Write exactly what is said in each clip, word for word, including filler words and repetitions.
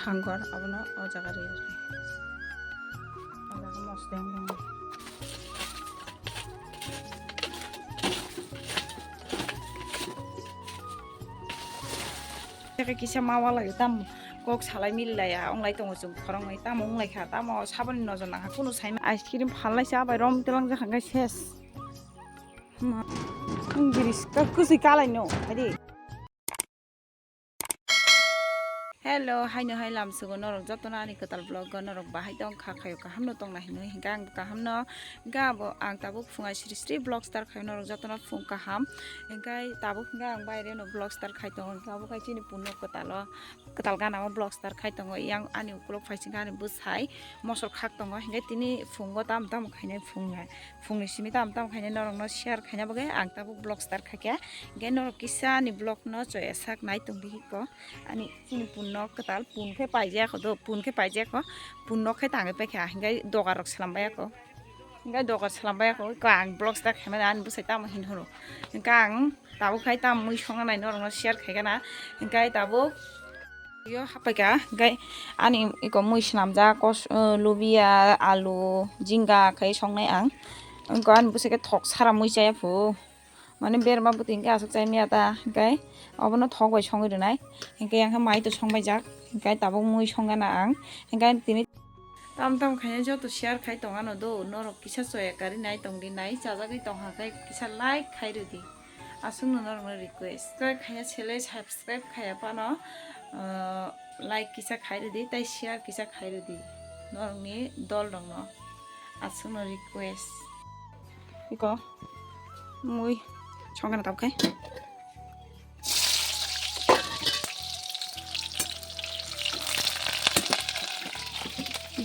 Hangor abono o jaga rwi rwi. O jaga mosdeng dong. Teke kisa ma walai tamo kok salai mili laiya, onglai tongo chwng khoroknwi, tamo onglai kha, tamo saboni nojor nang kha, kunu sai ma ice cream phalnai sa bai rom telang jakha khe ses. Ma, wng giriska kwswi kalai no, haidi. Hello, haino hai lamsugo norok jotono ani kwtal vlog o norok bahai tong kha khayo kaham no tongna hinwi hinkhe ang kaham no hinkhe abo ang tabuk phunga sri sri vlog start khayo norok jotono phung kaham hinkhe tabuk hinkhe ang baire no vlog start khai tongo hinkhe abo khai chini punno kwtal o kwtal gana o vlog start khai tongo yang ani ukulok phai singkhe ani bwsai mosor khak tongo hinkhe tini phungo tamo tamo khainai phungnai. Phungni simi tamo tamo khainai norokno share khaina bagwi ang tabuk vlog start khaikha. Hinkhe norok kisa ani vlog no choya sak nai tongdi hiko. Ani chini punno kwtal pun khe paijak kho do, pun khe paijak kho. Punno khe tangwi paikha. Hinkhe dogar rok slam baiya kho. Hinkhe dogar slam baiya kho. Hinkhe ang vlog start khaimani ani bwsai tamo hin horo. Hinkhe ang tabuk khai tamo mui songna nai norokno share khaikha na. Hinkhe tabuk yo hapaikha, hinkhe ani iko mui swnamjak kos-, uh, lubia, alu, jinga khai songnai ang. Wngkha ani bwswk khe thok sara mui chaya phu. Mane berma bwtwi hinkhe aswk chai maya ta, hinkhe obono thok bai songwi rwnai. Hinkhe yang khe mai to songbaijak, hinkhe tabuk mui songna ang. Hinkhe tini tam tam khaina joto share khai tongano do, norok kisa choya karwi nai tongdi, nai chajagwi tongkha khe kisa like khai rwdi. Aswkno norokno request. Subscribe khaiya sele subscribe khaiya phano, uh, like kisa khai rwdi, tei share kisa khai rwdi. Norokni dol rokno. Aswkno request. Iko. Mui. Songkana tabuk khai.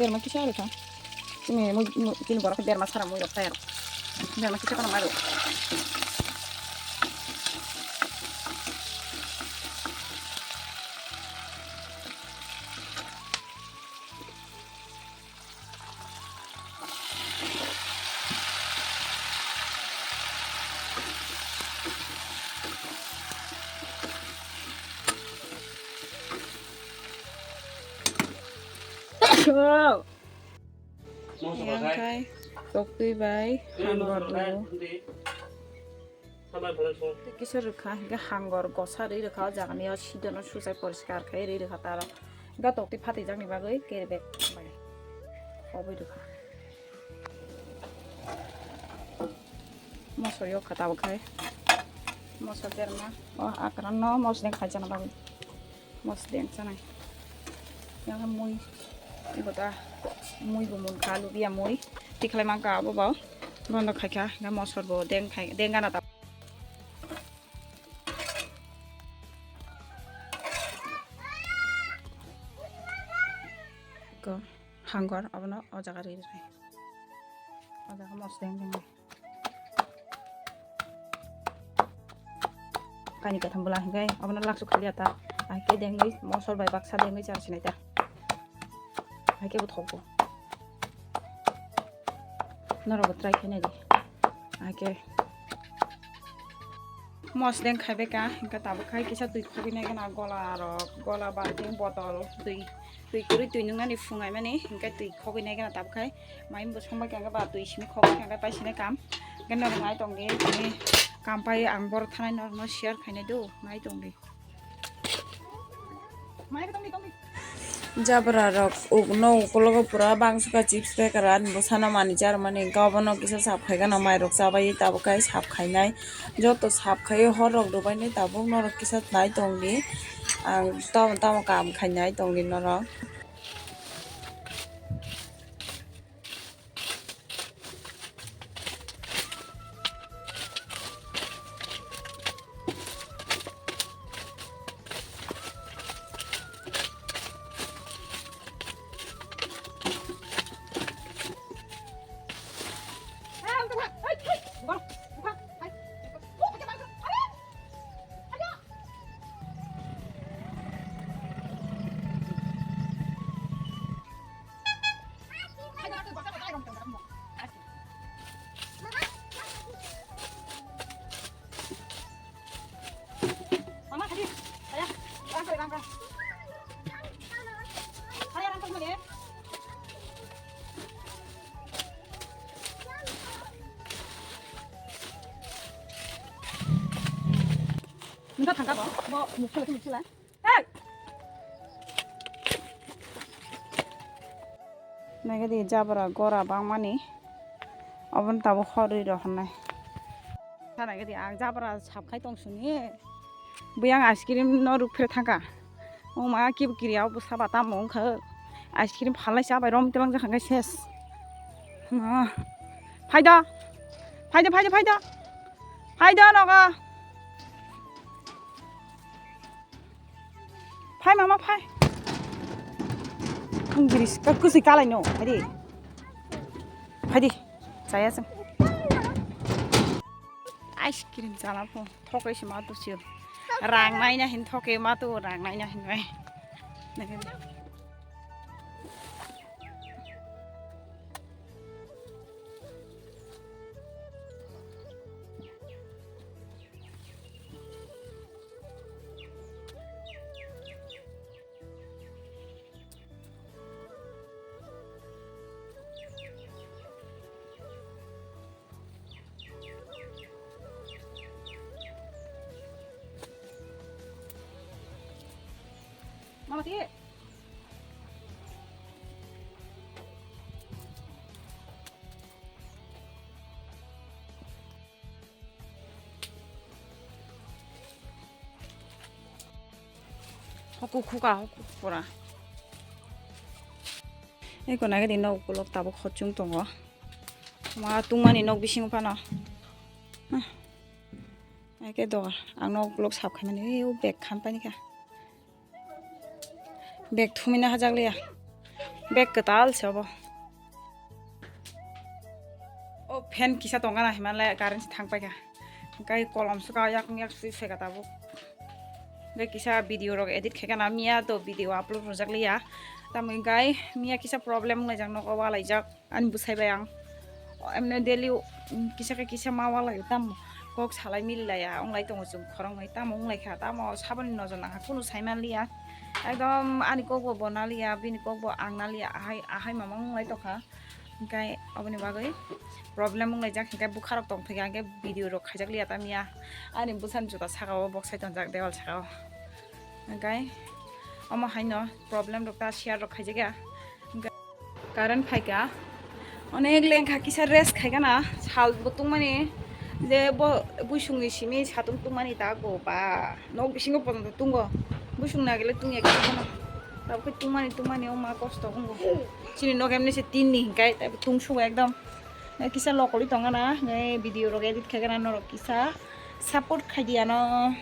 Berma kisa rwkha. Chini mui, mui, chini borok khe berma sara mui rok tayar. Berma kisa kono maro. Yang khai toktwi bai hangor rw. Tei kisa rwkha, hinkhe hangor gosa rwi rwkha, o jagani o sidano suchai poriskar khai rwi rwkha taro. Hinkhe toktwi phatijak ni bagwi carry bag bai khobwi rwkha. Moso yok kha tabuk khai. Moso berma. O akran no mosdeng khai chana bagwi. Mosdeng chanai. Yang mui. Ibo ta mui bo mun kha, lubia mui. Tikhlai mang kha abo bo. Bondo khai kha. Yang mosor bo deng khai, deng gana ta. Ko hangor abono o jaga ri ri. O jaga mosdeng deng. Kaini kaitham bwla hinkhe abono laksu khaliya ta. Ahikhe dengwi mosor bai baksa dengwi char sinai ta. Ahikhe bo thogo. Norokbo try khainai di. Ahikhe mosdeng khaibai ka, hinkhe tabuk khai kisa twi khogwi nai gana gola rok, gola balting, botol, twi, twi kwrwi twi nungnani phungai mani, hinkhe twi khogwi nai gana tabuk khai. Mai bo songbai kha, hinkhe ba twi simi khogwi kha, hinkhe pai sinai kam. Hinkhe norok nai tongdi, tini kam pai ang boro thanai norokno share khainai do, nai tongdi. Jabra rok ugno ukologo pura bangsuka chips packet ani bwsano manwi charwmani hinkhe obono kisa sap khaigana mairok chabai tabuk khai sap khainai joto sap khaiwi hor rok rwbainai tabuk norok kisa nai tongdi ang tamo tamo kam khainai tongdi norok. Nungkha thangkha bo, bo mukhe mukhe la. Hey! Naikhe di jabra gora bangmani. Oboni tabuk horwi rw hwnnai. Sa naikhe di ang jabra sap khai tong sini. Bui ang ice cream no rwk phre thangkha. O ma kibu kiri abo saba tamo wngkha. Ice cream phalnai sa bai rom telang jakha khe ses. Ma. Phaida. Phaida, phaida, phaida. Phaida nogo. Phai mama phai. Ang giri ka kusui kalai no. Phaidi. Phaidi. Chaya chwng. Ice cream chana pho. Thokai se ma tu sio. Rang nai na hin thoke ma tu rang nai na hin bai. Mama ti. Hoku khuka hoku pura. Eko nagadi nok ukulok tabuk hochung tongo. Ma tungmani nok bisingo phano. Eke do ang nok ukulok sap khaimani o bag khan paini kha. Bag thumina hajak liya. Bag kwtal se obo. O fan kisa tongana himanle current se thang paikha. Hingkai kolom suka yak yak sui seka tabuk. Hingkai kisa video rok edit khaikha na miya to video upload rwjak liya. Tamo hingkai miya kisa problem wngjak nogo walaijak. Ani bwsai bai ang emne daily, um, kisa khe kisa ma walaio tamo kok salai mili laiya wnglai tongo chwng khoroknwi tamo wnglaikha tamo saboni nojor nangkha kunu saimanliya ekdom ani kokbo bo naliya bini kokbo ang naliya ahai ahai mama wnglai tongkha hwnkhe oboni bagwi problem wnglaijak hwnkhe bwkharok tongphaikha hwnkhe video rok khaijakliya tamya ani bwsani juta sakao boksai tongjak dewal sakao hwnkhe omo haino problem rok ta share rok khaijakya. Current phaikha, onek lengkha kisa rest khaikha na, sal bo tungmani je bo buisungni simi satung tungmani ta go ba nok bisingo pojonto tungo, buisung nagile tungya kisa bono, tabukhe tungmani tungmani o ma kosto wngo. Chini nok emni se tin ni hinkai tei tungsugo ekdom, kisa lokoli tongana, video rok edit khaikha na norok kisa support khaidi ano.